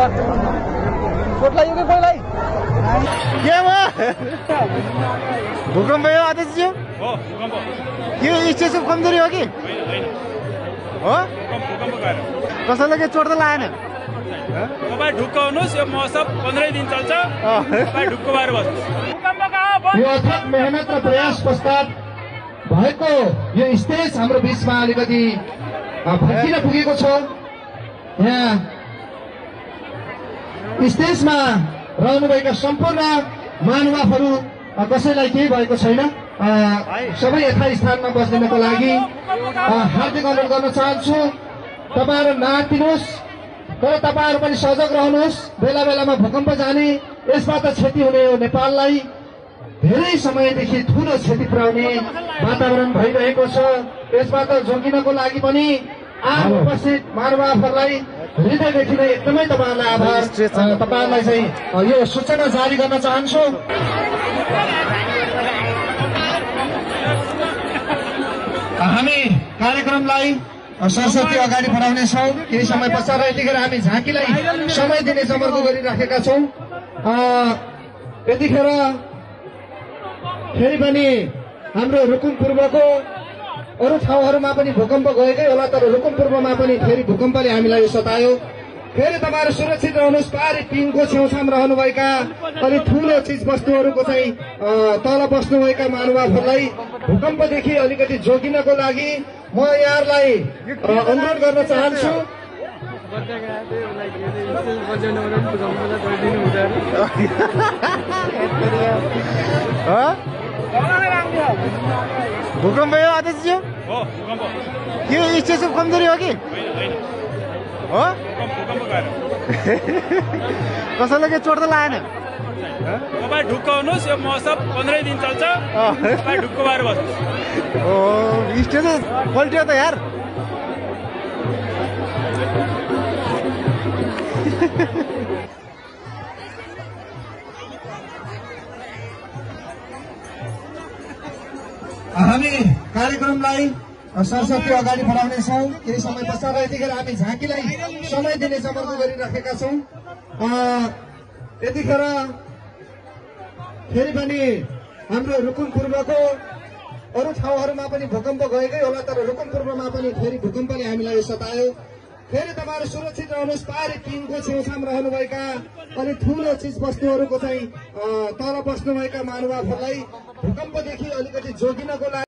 चोट लाग्यो कि कोहीलाई के भयो भूकम्प हो अध्यक्षज्यू हो भूकम्प के स्टेजको कमजोरी हो कि हो भूकम्प गएर कसैलाई के चोट त लागेन तपाईँ ढुक्क हुनुहोस् यो महोत्सव 15 दिन चल्छ तपाईँ ढुक्क भएर बस्नुहोस् भूकम्प कहाँ यो अथक मेहनत र प्रयास पश्चात भएको यो स्टेज हाम्रो बीचमा अलिकति भत्किन पुगेको छ। यहाँ स्टेजमा रहनुभएका सम्पूर्ण महानुभावहरू कसैलाई केही भएको छैन। सबै यथास्थानमा बस्दिनको लागि हार्दिक अनुरोध गर्न चाहन्छु। तपाईँहरू नआत्तिनुहोस्, तर तपाईँहरू पनि सजग रहनुहोस्। बेला बेलामा भूकम्प जाने, यसबाट क्षति हुने हो नेपाललाई धेरै समयदेखि ठूलो क्षति पुर्याउने वातावरण भइरहेको छ। यसबाट जोगिनको लागि पनि आम उपस्थित महानुभावहरूलाई हृदयदेखि नै एकदमै तपाईँहरूलाई आभार। तपाईँहरूलाई चाहिँ यो सूचना जारी गर्न चाहन्छु। हामी कार्यक्रमलाई सरस्वती अगाडि बढाउनेछौँ। केही समय पश्चात यतिखेर हामी झाँकीलाई समय दिने जमर्को गरिराखेका छौँ। यतिखेर फेरि पनि हाम्रो रुकुम पूर्वको अरू ठाउँहरूमा पनि भूकम्प गएकै होला, तर रुकुम पूर्वमा पनि फेरि भूकम्पले हामीलाई सतायो। फेरि तपाईँहरू सुरक्षित रहनुहोस्। पारी पिङको छेउछाउमा रहनुभएका अलि ठुलो चिज वस्तुहरूको चाहिँ तल बस्नुभएका महानुभावहरूलाई भूकम्पदेखि अलिकति जोगिनको लागि म यहाँहरूलाई अनुरोध गर्न चाहन्छु। भूकम्प हो अध्यक्षज्यू हो भूकम्प के स्टेजको कमजोरी हो कि हो भूकम्प गएर कसैलाई के चोट त लागेन तपाईँ ढुक्क हुनुहोस् यो महोत्सव 15 दिन चल्छ तपाईँ ढुक्क भएर बस्नुहोस् ओ स्टेज पल्ट्यो त यार हामी कार्यक्रमलाई सरस्वती अगाडि बढाउनेछौँ। केही समय पश्चात यतिखेर हामी झाँकीलाई समय दिने जमर्को गरिराखेका छौँ। यतिखेर फेरि पनि हाम्रो रुकुम पूर्वको अरू ठाउँहरूमा पनि भूकम्प गएकै होला, तर रुकुम पूर्वमा पनि फेरि भूकम्पले हामीलाई सतायो। फेरि तपाईँहरू सुरक्षित रहनुहोस्। पारी पिङको छेउछाउमा रहनुभएका अलि ठुलो चिज वस्तुहरूको चाहिँ तल बस्नुभएका महानुभावहरूलाई भूकम्पदेखि अलिकति जोगिनको लागि